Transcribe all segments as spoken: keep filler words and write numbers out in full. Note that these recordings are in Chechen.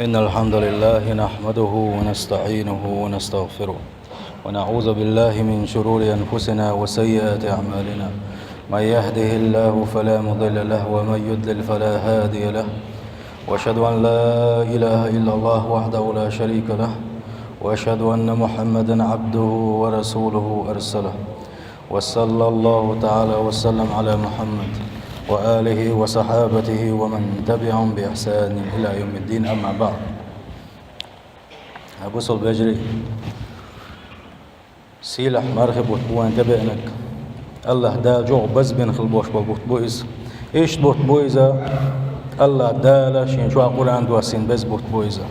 إن الحمد لله نحمده ونستعينه ونستغفره، ونعوذ بالله من شرور أنفسنا وسيئات أعمالنا. من يهده الله فلا مضل له، ومن يضلل فلا هادي له. وأشهد أن لا إله إلا الله وحده لا شريك له، وأشهد أن محمدا عبده ورسوله أرسله. وصلى الله تعالى وسلم على محمد وآله وصحابته ومن تبعهم بإحسان إلى يوم الدين، أما بعد. Бусалба вежарий, сийлахь мархий бутт бу вайн тӀебеанарг. АллахӀ Дала чӀоагӀа беза бина хила болуш болу бутт бу иза. Иштта бутт бу иза, АллахӀ Дала Шен чохь Къуръан доссийна беза бутт бу иза.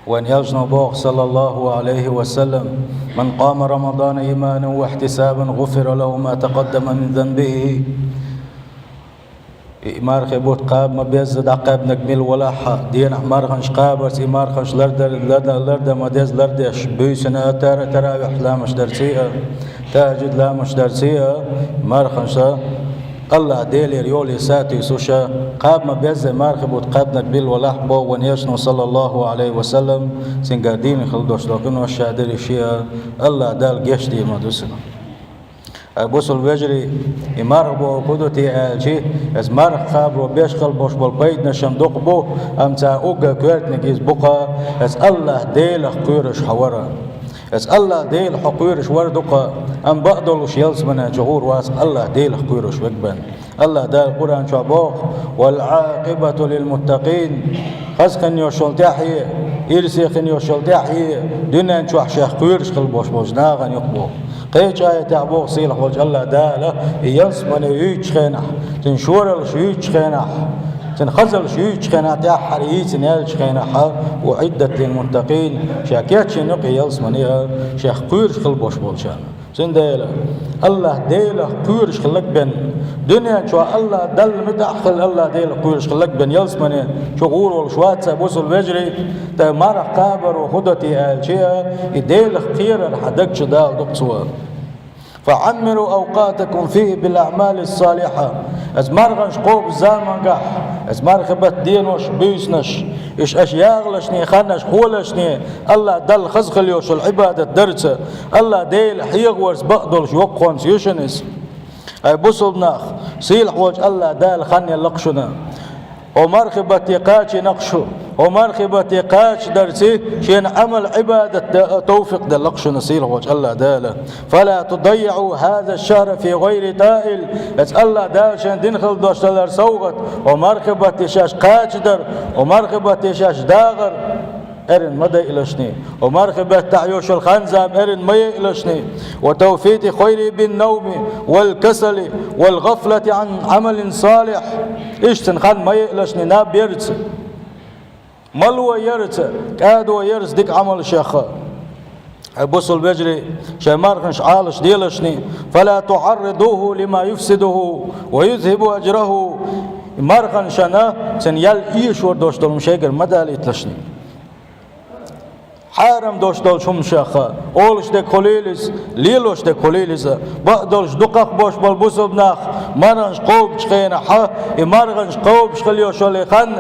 Вайн элчано боху, саллаллаху Ӏалайхи ва саллам: «من قام رمضان إيمانا واحتسابا غفر له ما تقدم من ذنبه». И мархий бутт кхаба ма-безза дӀакхаьбнарг мила валахь а, денахь марханаш кхабарца и марханаш лардар-, ларда-, лардан ма-дезза лардеш, буьйсанна а, тара-, таравихь ламазаш дарций а, тахӀажжуд ламазаш дарций а, марханаш а, АллахӀ Делера йоле сатуьйсуш а, кхаба ма-безза мархий бутт кхаьбнарг мила валахь а, боху вайн элчано, саллаллаху Ӏалайхи ва саллам, цуьнгара дийна хила долуш долу къинош ша дерриш а, АллахӀ Дала гечдийр ма ду цунна. Ай, бусалба вежарий, и марха бохург хӀун ду те аьлча, иза марха кхабаро беш хила болуш болу пайданаш-м дукха бу, амма царах уггар коьртаниг иза бу-кх, иза АллахӀ Делах кхоьруш хьан вар. Иза АллахӀ Делах хьо кхоьруш вар ду-кх, амма бакъдолуш ялсаманен чу гӀур вац-кх АллахӀ Делах кхоьруш верг бен. АллахӀ Дала Къуръан чохь боху: «والعاقبة للمتقين». Хаза хин йолчул тӀаьхье, ирсе хин йолчул тӀаьхье, дуьнен чохь шех кхоьруш хила болуш болчу нахана юкъа боху. Кхечу аятехь боху сийлахь волчу АллахӀ Дала, и ялсамане юьйцучу хенахь, цуьнан шораллаш юьйцучу хенахь, цуьнан хазаллаш юьйцучу хенахь, тӀаьххьара йийцина яьллачу хенахь, «أعدت للمتقين», ша кечйина ю-кх и ялсамане а, шех кхоьруш хила болуш болчарна. Цундела АллахӀ Делах кхоьруш хилла бен, дуьнен чохь АллахӀ Далла муьтӀахь хилла, АллахӀ Делах кхоьруш хилла бен ялсамане чу гӀур волуш вац-кх, бусалба вежарий, тӀаккха марха кхабаро хӀун до те аьлча, и Делах кхерар хьан даг чу дала ду-кх цо. «فعمروا أوقاتكم فيه بالأعمال الصالحة». Иза марханаш кхобучу замангахь, иза мархий баттан денош, буьйсанаш, иштта аша ягӀалашний, ханнаш, хьолашний, АллахӀ Далла хаза хила йолуш йолу Ӏибадат дарца, АллахӀ Дела хьехаварца бакъдолуш йоккханца ю шуна иза. Ай, бусалба нах, сийлахь волчу АллахӀ Дала хан елла-кх шуна. Хьо мархий батте кхачийна-кх шу, хьо мархий батте кхача дарций, шена Ӏамал, Ӏибадат дан а товфикъ делла-кх шуна сийлахь волчу АллахӀ Дала. «فلا تضيعوا هذا الشهر في غير طائل». Иза АллахӀ Дала шена дина хила долуш долу совгӀат, хьо мархий батте шаьш кхача дар, хьо мархий батте шаьш дагӀар эрна ма дайалашний. Хьо мархий баттахь йолуш йолу хан-зама эрна ма яйалашний. «وتفويت خيره بالنوم والكسل والغفلة عن عمل صالح». Иштта цуьнан хан ма яйалашний наб ярца, мало ярца, кӀадо ярца дика Ӏамалшех. Ай, бусалба вежарий, шайн марханаш Ӏалаш делашний. «فلا تعرضوه لما يفسده ويذهب أجره». Марханашна цуьнан ял эшор долуш долу хӀума шайгара ма далийталашний. Хьарам долуш долчу хӀуманашха, олуш дерг хуьлийла иза, лелош дерг хуьлийла иза. Бакъдолуш дукхахболуш болу бусалба нах марханаш кхобучу хенахь, и марханаш кхобуш хила йолуш йолу хан,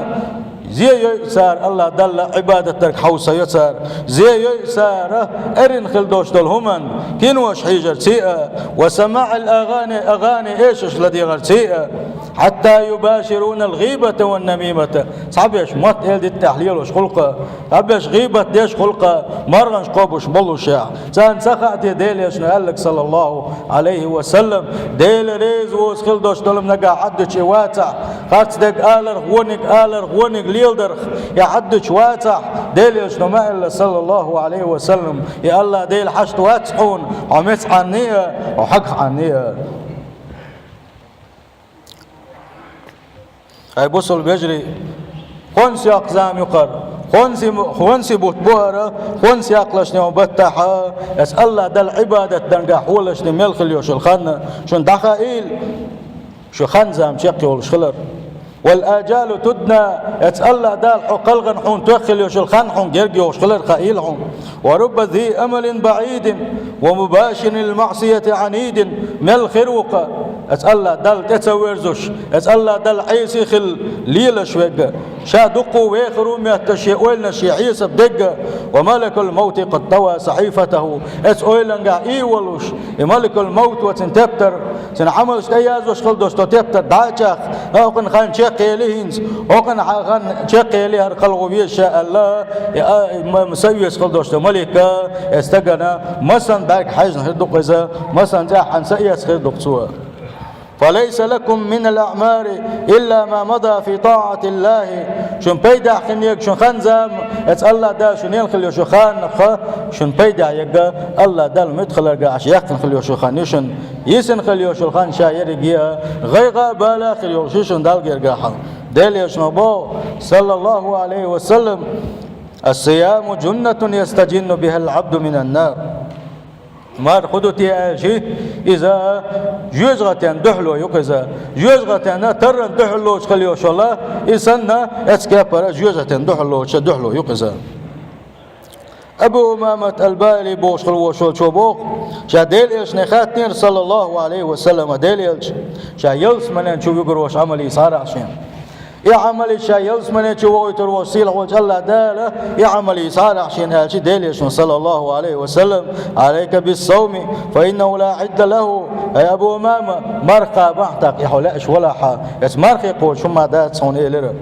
зе йойу цара АллахӀ Далла Ӏибадат дарг хьовса йо цара. Зе йойу цара эрна хила долуш долу хӀуманна, кинош хьийжарций а, «وسماع الأغاني», агӀани эшарш ладегӀарций а. «حتى يباشرون الغيبة والنميمة». Цхьаберш мотт-эладита тӀехь лелош хуьлу-кх, цхьаберш гӀийбат деш хуьлу-кх, марханаш кхобуш болушехь. Царна ца хаьа те Делан Элчано аьлларг, саллаллаху Ӏалайхи ва саллам, Дела реза воцу хила долуш долу нагахь Ӏаддучу и вацахь, харц дерг аларх, вониг аларх, вониг леладарх и Ӏаддучу вацахь, Делан Элчано ма аьлла, саллаллаху Ӏалайхи ва саллам, и АллахӀ Дела хьашт вац хьуна, хьо меца Ӏанний а, хьо хьагах Ӏанний а. Ай, бусалба вежарий, хӀонсий йоккха зама ю-кх хӀара, хӀонсий, хӀонсий бутт бу хӀара, хӀонсий яккхалашний хьо баттахь, иза АллахӀ Далла Ӏибадат даргахь хьолашний мел хила йолуш йолу хан шуна дӀахаийла, шу хан-зама чекхйолуш хилар. «والآجال تدنى», иза АллахӀ Дала хьо кхалхана хьуна тоьхна хила йолуш йолу хан хьуна герга йогӀуш хилар хаийла хьуна. «ورب ذي أمل بعيد ومباشر للمعصية عنيد». Мел хир ву-кх Эцу АллахӀ Далла тӀе ца верзуш, эцу АллахӀ Далла Ӏеса хила лелаш верг, ша дукха вехар ву мотташ шен ойланаш, шен хьесап дерг, وملك الموت قد طوى صحيفته, эцу ойлангахь и волуш, и маликул-мовт ву цуьнан тептар, цуьнан Ӏамалш тӀеязош хила долуш долу тептар дӀа а чӀагӀдеш, хӀокхуьнан хан чекхъели хӀинца, хӀокхуьнан хан чекхъели хӀара кхалгӀа веза ша аьлла, и а, ма-, ма-, са оьцуш хила долуш долу малик, эцу стагана, масанна бӀаьрг хьаьжна хир ду-кх иза, масанна цӀеххьана са эцна хир ду-кх цо. فليس لكم من الأعمار إلا ما مضى في طاعة الله. Шуна пайдехь хиннарг шун хан-зама, эцу АллахӀ Дала шуна елла хила йолчу ханах, шуна пайдехь ерг АллахӀ Далла муьтӀахь хиларгахь яьккхина хила йолчу хан ю шуна. Йисина хила йолчу хан ша ерриге а гӀайгӀа а, бала а хир йолуш ю шуна Далла гергахь. Делан Элчано боху, саллаллаху Ӏалайхи ва саллам: الصيام جنة يستجن بها العبد من النار. Марха хӀун ду те аьлча, иза жоьжахатин дуьхьало ю-кх иза. Жоьжахатин тарран дуьхьал лоцуш хила йолуш йолу, и санна, эцу кепара жоьжахатин дуьхьал лоцуш дуьхьало ю-кх иза. Абу Умамат ал-Бахили бохуш хила волчо боху, ша Делан Элчане хаьттинера, саллаллаху Ӏалайхи ва саллама, Делан Элча, ша ялсаманин чу вуьгур волуш Ӏамал йийцарахь шена. И Ӏамал ша ялсаманин чу вохуьйтур волуш сийлахь волчу АллахӀ Дала и Ӏамал йийцарахь шена аьлча, Делан Элчано, саллаллаху Ӏалайхи ва саллам: عليك بالصوم فإنه لا عدة له. Ай Абу Умама, марха кхабахь тӀаккха, и хьо лаьаш валахь, эцу мархи кхочуш хӀума дац хьуна элира.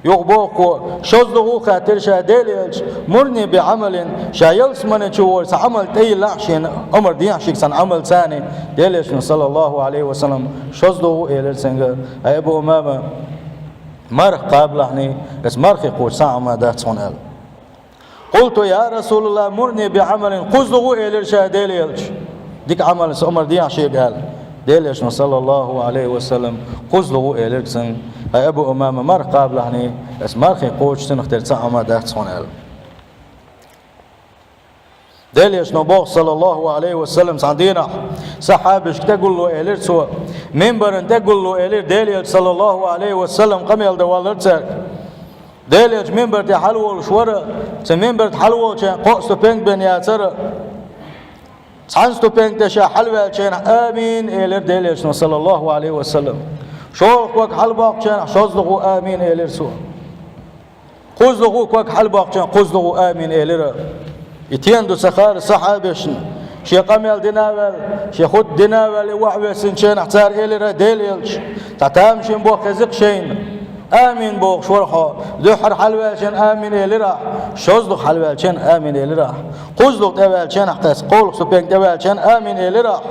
Юха боху, шозлагӀа хаьттира ша Делан Элча: مرني بعمل, ша ялсаманин чу вуьгур цхьа Ӏамал тӀейиллахь шена, омра дехьа шега цхьана Ӏамалца. Делан Элчано, саллаллаху Ӏалайхи ва саллам, шозлагӀа элира цуьнга: ай Абу Умама, марха кхабалахь, эцу мархи кхочуш цхьа а хӀума дац хьуна аьлла. قلت يا رسول الله مرني بعمل, кхозлагӀа элира ша Делан Элча, дика Ӏамал сан омра дехьа шега аьлла. Делан Элчано, саллаллаху Ӏалайхи ва саллам, кхозлагӀа элира цуьнга: ай Абу Умама, марха кхабалахь, эцу мархи кхочуш цунах тера цхьа а хӀума дац хьуна аьлла. Делан Элчано боху, саллаллаху Ӏалайхи ва саллам, цхьана дийнахь сахьабашка тӀегулло элира цо, минбарна тӀегулло элира Делан Элча, саллаллаху Ӏалайхи ва саллам, къамел дан валлара цаьрга. Делан Элча минбар тӀе хьалаволуш вара, цу минбар тӀе хьалаволчу хенахь кхо а ступенг бен яцара. Цхьана ступенг тӀе ша хьалаваьллачу хенахь амин элира Делан Элчано, саллаллаху Ӏалайхи ва саллам. ШолгӀа ког хьалабоккхучу хенахь шозлагӀа амин элира цо. КхозлагӀа ког хьалабоккхучу хенахь кхозлагӀа амин элира. И тена ду ца хаьара сахьабашна. Шен къамел дина а ваьлла, шен хутба дина а ваьлла, и охьавоьссинчу хенахь цара элира: Делан Элча, цхьа тамашийна бохам хезира-кх шайна. Амин бохуш вара хьо. Дуьххьара хьалаваьллачу хенахь амин элира ахь, шозлагӀа хьалаваьллачу хенахь амин элира ахь, кхозлагӀа тӀеваьллачу хенахь, кхузткъа ступенг тӀеваьллачу хенахь амин элира ахь.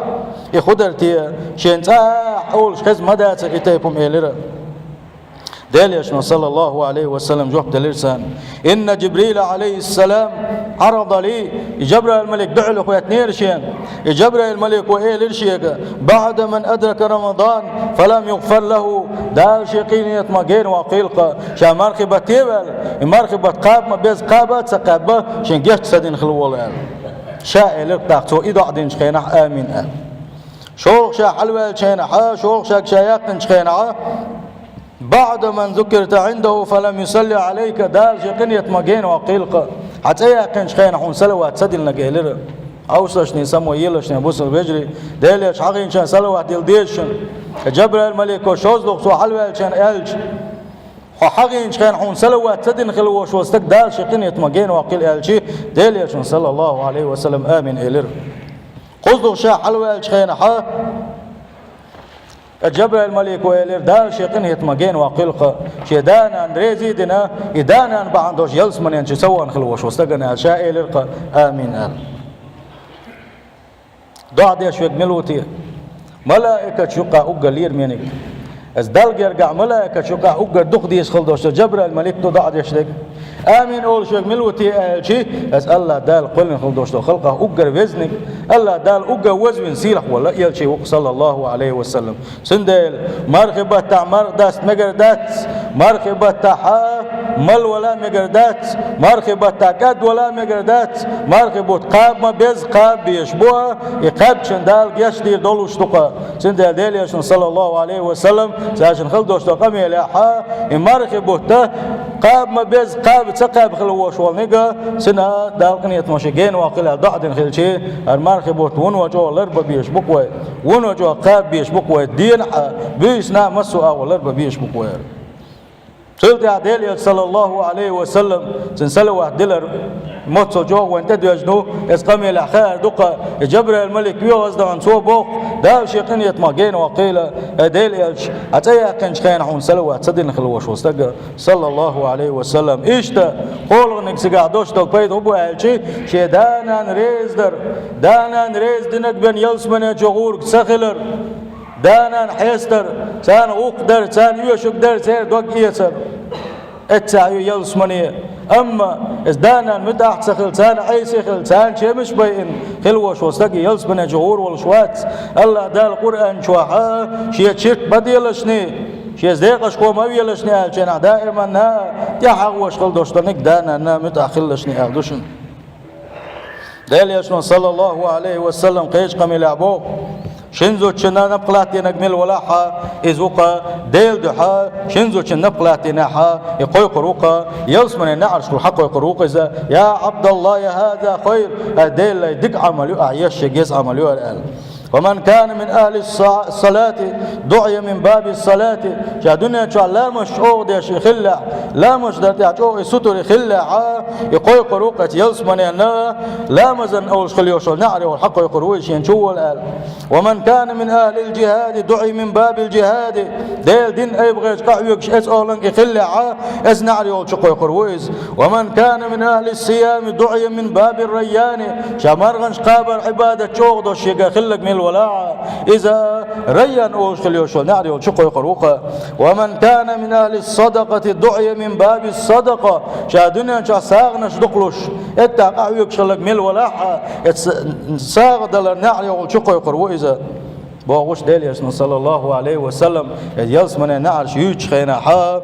И хӀун дара те, шена цкъа а олуш хезна ма дацара и тайпа хӀума элира. Делан Элчано, саллаллаху Ӏалайхи ва саллам, жоп делира царна: إن جبريل عليه السلام عرض لي. И Жабраил-малик дуьхьал хӀоьттинера шена. И Жабраил-малико элира шега: بعد من أدرك رمضان فلم يغفر له. Дала шен къинхетамах генавоккхийла-кх, ша мархи баттахь а ваьлла, и мархи баттахь кхаба ма безза кхаба а ца кхаьбна, шен геч ца дина хила волу аьлла. Ша элира-кх тӀаккха цо и доӀа динчу хенахь амин аьлла. ШолгӀа ша хьалаваьллачу хенахь, шолгӀа шаг ша яьккхинчу хенахь, بعد من ذكرت عنده فلم يصل عليك, Дала шен къинхетамах генавоккхийла-кх, хьан цӀе яьккхинчу хенахь хьуна салават ца диллинарг элира. Хьовсалаш, само елаш, бусалба вежарий, Делан Элча хьахийначу хенахь салават дилла деза шуна. Жабраил-малико шозлагӀа цо хьалаваьллачу хенахь аьлча, хьо хьахийначу хенахь хьуна салават ца дина хила волуш волу стаг Дала шен къинхетамах генавоккхийла аьлча, Делан Элчано, саллаллаху Ӏалайхи ва саллам, амин элира. КхозлагӀа ша хьалаваьллачу хенахь, Жабраил-малико элира: Дала шен къинхетамах генавоккхийла-кх, шен да-нана реза а дина, и да-нана бахьана долуш ялсаманин чу ца вахана хила волуш волу стагана аьлла, ша элира-кх амин аьлла. ДоӀа деш верг мила ву те? Малаикаташ юккъехь уггар лераме верг. Иза Далла гергахь малаикаташ юккъехь уггар дукха деза хила долуш Жабраил-малик ду доӀа деш дерг. Амин олуш верг мила ву те аьлча, иза АллахӀ Дала кхоьллина хила долуш долу халкъах уггар везниг, АллахӀ Дала уггар вазвина сийлахь волу элча ву-кх, саллаллаху Ӏалайхи ва саллам. Цундела мархи баттахь марха даста мегар дац, мархи баттахь Мала вала мегар дац, мархий баттахь кӀадвала мегар дац, мархий бутт кхаба ма беза, кхаба безаш бу, и кхаьбча Дала гечдийр долуш ду-кх. Цундела Делан Элчано, саллаллаху Ӏалайхи ва саллам, цаьршинна хила долуш долу къамелехь, и мархий бутт кхаба ма беза, кхаба ца кхаьба хила волуш волу нигат, цунна Дала къинхетамах шен генаваккхийла аьлла доӀа дина хилча, хӀара мархий бутт вуно чӀогӀа ларбан безаш бу-кх вай, вуно чӀогӀа кхаба безаш бу-кх вай, дийнахь а, буьйсанна а массо а агӀор ларбан безаш бу-кх вай хӀара. Цул тӀаьхьа Делан Элча, саллаллаху Ӏалайхи ва саллам, цунна салават дилар моццул чӀогӀа вайна тӀедоьжна ду, иза къамелехь хаар ду-кх, и Жабраил-малик воьхуш ваздахьана цо боху, Дала шен къинхетамах генаваккхийла, хӀай Делан Элча, хьан цӀе яьккхинчу хенахь хьуна салават ца дина хила волуш волу стаг, саллаллаху Ӏалайхи ва саллам. Иштта, кхоалгӀаниг цигахь долуш долу пайда хӀун бу аьлча, шен да-нана реза дар, да-нана реза динарг бен ялсамане чу гӀур ца хилар, да-нана хьестар, царна гӀуллакх дар, царна оьшург дар, церан дог эцар. Эццахь ю ялсамане. Амма иза да-нана муьтӀахь а ца хилла, царна Ӏеса хилла, царна чемаш а байина хила волуш волу стаг ялсамане чу гӀур волуш вац. АллахӀ Дала Къуръан чохь а шен чирт ма делашний, шен декъашхо ма велашний аьлла, шена даиманна тӀаьхьа хьахош хила долуш долу нигат да-нана муьтӀахь хилалашний аьлла ду шуна. Делан Элчано, саллаллаху Ӏалайхи ва саллам, кхечу къамелехь боху: шина зудчунна напха латтийнарг мила валахь а, иза ву-кх Делан дуьхьа, шина зудчунна напха латтийнехь а, и кхойкхур ву-кх, ялсамане неӀарш гуш хьакхойкхур ву-кх иза: «Я Ӏабдаллахь, хӀаза хайр, хӀай Делан лай, дика Ӏамал ю ахь еш, шен геза Ӏамал ю хӀара», – аьлла. «Ва ман кана мин ахӀли ссалати, дуӀия мин баби ссалати». Ша дуьнен чохь ламазаш чӀогӀа деш и хиллехь, ламазаш дар тӀехь чӀогӀа и сутур и хиллехь, и кхойкхур ву-кх оцу ялсаманенна, ламазан олуш хила йолуш йолу неӀарехула хьакхойкхур ву иза шена чу вола аьлла. «Ва ман кана мин ахӀлил жихӀади, дуӀия мин бабил жихӀади». Делан дин айбахьарчу къахьоьгуш эцу оланга и хиллехь, эцу неӀарехула чу кхойкхур ву иза. «Ва ман кана мин ахӀли ссиями, дуӀия мин баби райяни». Ша марханаш кхабар, Ӏибадат чӀогӀа долуш шега хилларг мила валахь а, иза Райян олуш хила йолуш йолу неӀарехула чу кхойкхур ву-кх. «Ва ман кана мин ахӀли ссадакъати, дуӀия мин баби ссадакъа». Ша дуьнен чохь сагӀанаш дукха луш, эццахь къахьоьгуш хилларг мила валахь а, эцу сагӀа далар неӀарехула чу кхойкхур ву иза. Бохуш Делан Элчано, саллаллаху Ӏалайхи ва саллам, иза ялсамане неӀарш юьйцучу хенахь,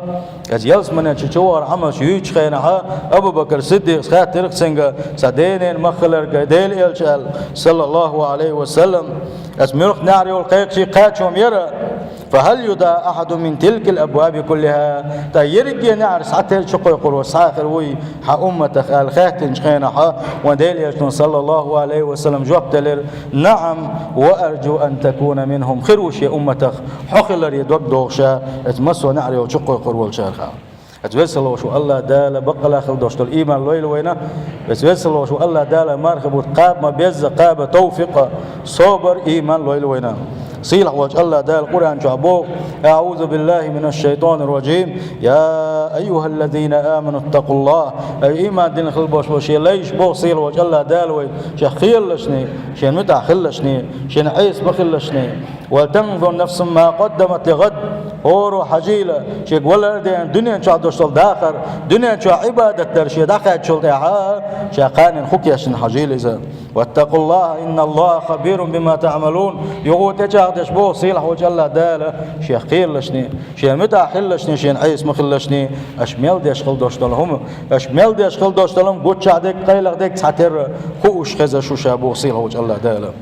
иза ялсамане чу чувахар Ӏамалш юьйцучу хенахь, Абу-Бакр Сиддикъас хаьттира-кх цуьнга: «Сан денен мах хиларг, хӀай Делан Элча», – аьлла, саллаллаху Ӏалайхи ва саллам. Иза муьлхха неӀарехула кхайкхаш кхачам яра: «Фа хӀал юдаӀа ахӀадун мин тилкал абваби куллиха?» Ткъа ерриге неӀарш цхьатерра чу кхойкхур ву, схьа а хир вуй хьан умматах аьлла хаьттинчу хенахь, вайн Делан Элчано, саллаллаху Ӏалайхи ва саллам, жоп делира: «НаӀам, ва аржу ан такуна минхум». Хир ву шен умматах хьо хиларе дог дохуш, иза массо а неӀарехула чу кхойкхур волчарах. Иза веза-сийлахь волуш волу АллахӀ Дала баккъалла хила долуш долу ийман лойла вайна. Иза веза-сийлахь волуш волу АллахӀ Дала мархи бутт кхаба ма безза, кхаба товфикъ, собар, ийман лойла вайна. Сийлахь волчу АллахӀ Дала Къуръан чохь боху: «АӀузу биллахӀи минаш шайтӀанир ражим. Я айюхӀаллазина аману ттакъуллахӀ». Ай, ийман дина хила болуш болу шен лайш, боху сийлахь волчу АллахӀ Дала вай, шех кхералашний, шен муьтӀахь хилалашний, шен Ӏеса ма хилалашний. «Вал танзур нафсун ма къаддамат лигӀад». ХӀора хьажийла, шега валар а деана, дуьнен чохь долуш долу дахар, дуьнен чохь Ӏибадат дар шен дӀакхаьччул тӀаьхьа, ша кханенна хӀун кечйина хьажийла иза. «ВаттакъуллахӀа, инналлахӀа хабирун бима таӀмалун». Юха тӀечӀагӀдеш боху сийлахь волчу АллахӀ Дала, шех кхералашний, шен муьтӀахь хилалашний, шен Ӏеса ма хилалашний, аша мел деш хила долуш долу хӀума, аша мел деш хила долуш долу хӀума гуччахь дерг, къайлаха дерг цхьатерра хууш хеза шу ша боху сийлахь волчу АллахӀ Дала.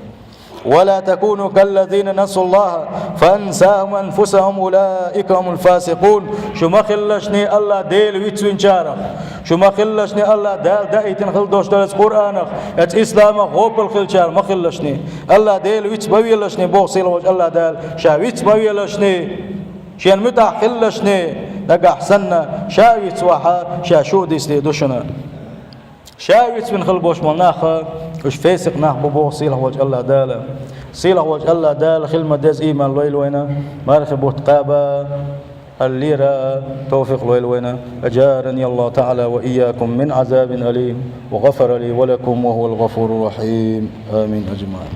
«Ва ла такуну каллазина насуллахӀа фа ансахӀум анфусахӀум, улаика хӀумул фасикъун». Шу ма хилалашний АллахӀ Дела вицвинчарах. Шу ма хилалашний АллахӀ Дала даийтина хила долуш долу оцу Къуръанах, оцу исламах гӀопал хилчара ма хилалашний. АллахӀ Дела виц ма велалашний боху сийлахь волчу АллахӀ Дала, ша виц ма велалашний, шен муьтӀахь хилалашний, нагахь санна ша а вицвахь, ша шу а дицлур ду шуна. Ша вицвина хила болуш болу нах, уьш фесикъ нах бу боху сийлахь волчу АллахӀ Дала. Сийлахь волчу АллахӀ Дала хила ма-дезза ийман лойла вайна, мархи бутт кхаба, хӀара лера а товфикъ лойла вайна. أجارني الله تعالى وإياكم من عذاب أليم وغفر لي ولكم وهو الغفور الرحيم. آمين أجمعين.